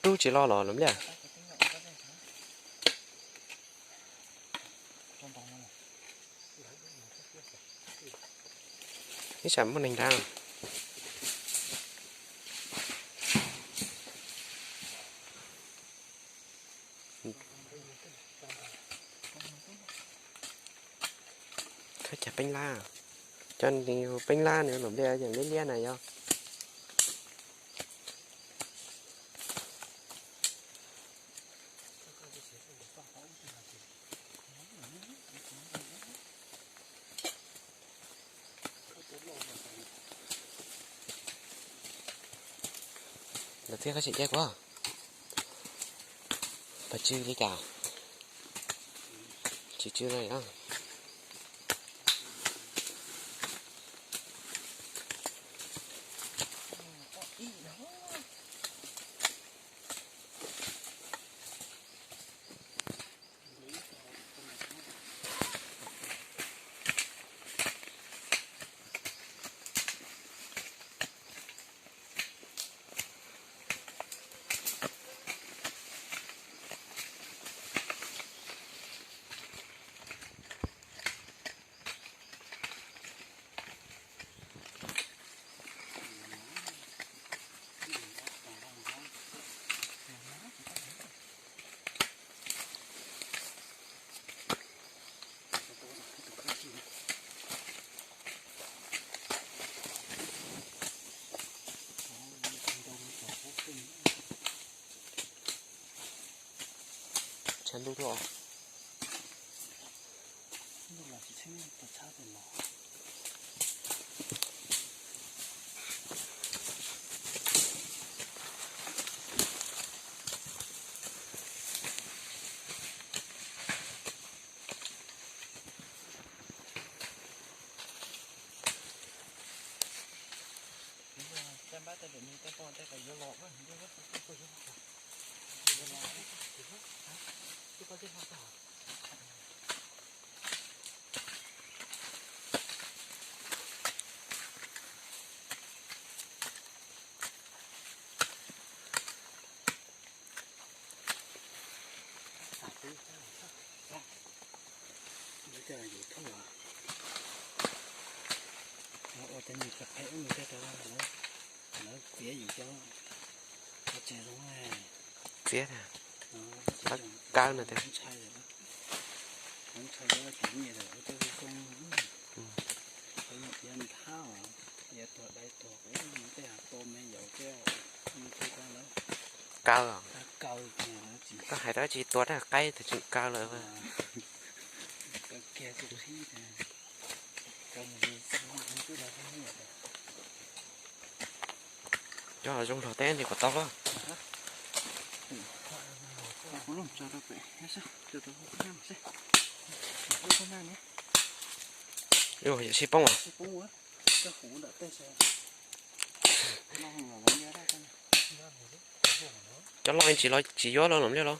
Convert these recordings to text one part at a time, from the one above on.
Rub tsis lo los lawm liaj. Ib tsam muaj neeg nrad. Khawb cag peeb lab, cov peeb lab nws lom liaj, liab liab na yog. Lawv txib qab tseem cai kuv, pab tsw li cas? Tsis tsw li os. Tshav ntuj tuaj. Ua cov niag cov qhaib ub nws thiaj rau lawv txiav yus cov tsev zoo. Txiav, kawb no tias. Ntshai cov nyiaj ua cov zoo zoo, cov nyiaj iav nthab, iav tuag dai tuag, tej to me yaus thiab, kawb. Koj hais rau tsis tua rab qaib tus tseem kawg lawm. Cov zoo nrog teb nti kom tau los. Yog sib poob as. Cov loj tsis los tsis yuav los lawm los.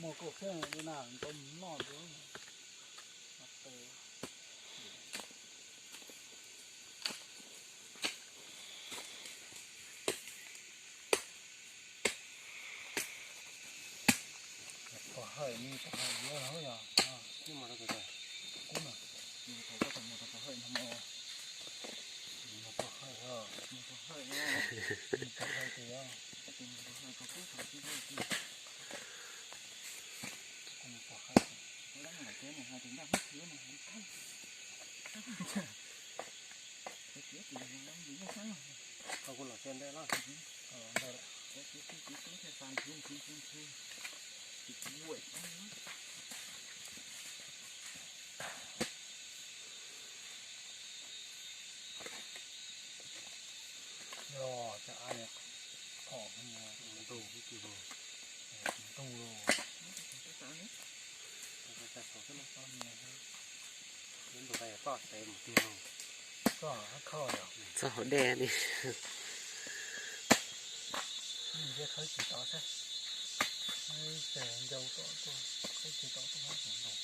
Muaj kauj xwb li na, tau mus noj. Pov hawm, pov hawm yuav yog. Kub na, koj tau mus rau pov hawm no mas. Mus pov hawm os, mus pov hawm os, mus pov hawm ces os, koj tus mus pov hawm koj kub tau tib lub tiag. Koj mus pov hawm, koj lab lam tias nws hais tias ncaj hmoob khwv no hais li kawg. Koj tias tus no yus muaj xeeb. Koj kuj los txia ntej los. Koj los ntej lawm. Koj kuv kuj kuv tub thiaj xa nthwv nthwv nthwv nthwv. Tus kuv ua tau. Yog cov av niag phom ntuj, ntuj los. Txog hauv dej li. Khawb tsis tau seb, ces ncau tom tuaj, khawb tsis tau tuaj hauv ntuj.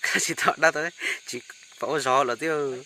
Koj tsis tau dab tau, tsis pom ua zog lawm thiab.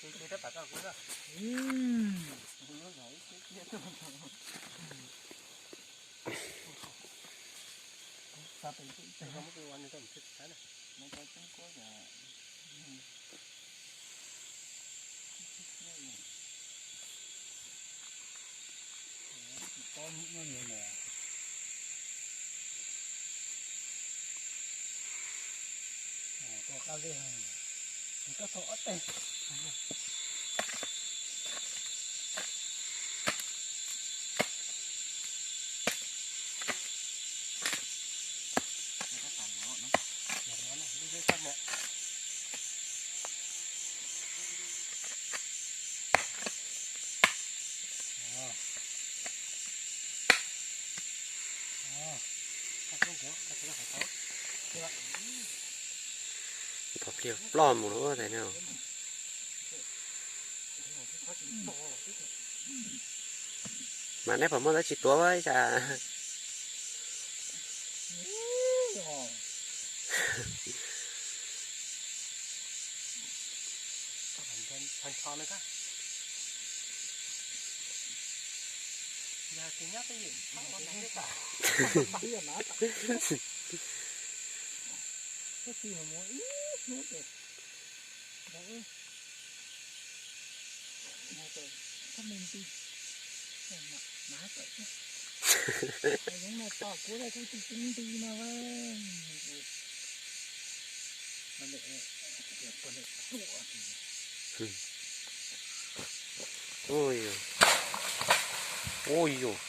Tau pliag ploj mus lawm tais no. Mas neb puas muaj dab tsi tuav ib tsam? Ui yus, ui yus.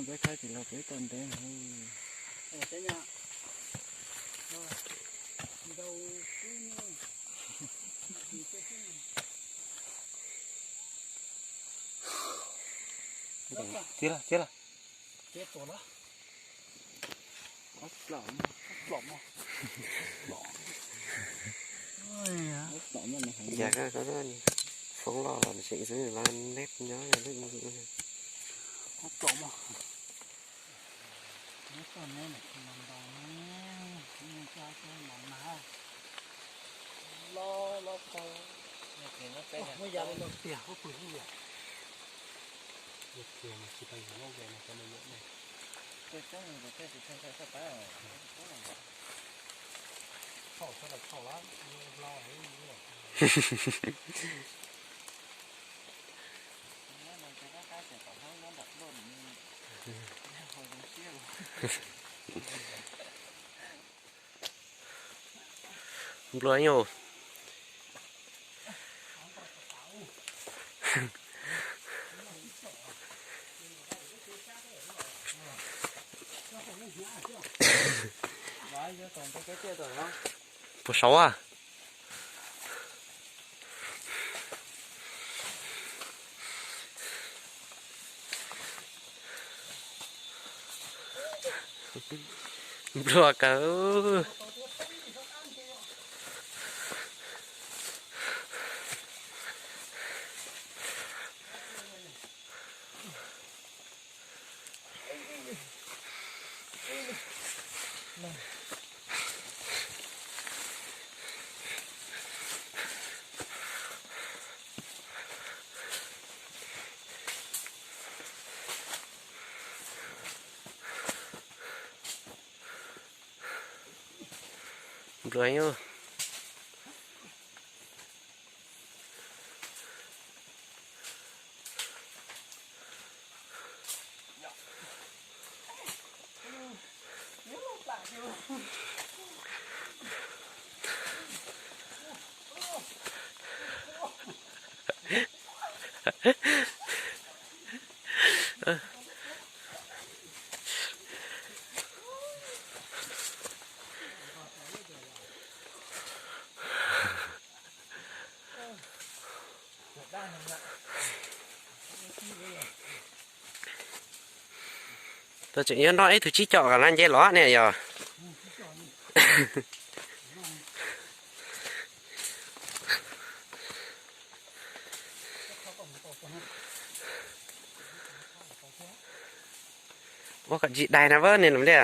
Peb thaib tim los peb tau ntev. Txiav lawm, txiav lawm. Cas koj foob loj los tseem xwb los neb nyob lub. Nplua nyuj. Puas saud a? Nplua kawg. Nplua. Tseem yuav nrog ib tug tsib com kom lawv nce los ne yog. Ua kom tsis dai na vab ne lus li.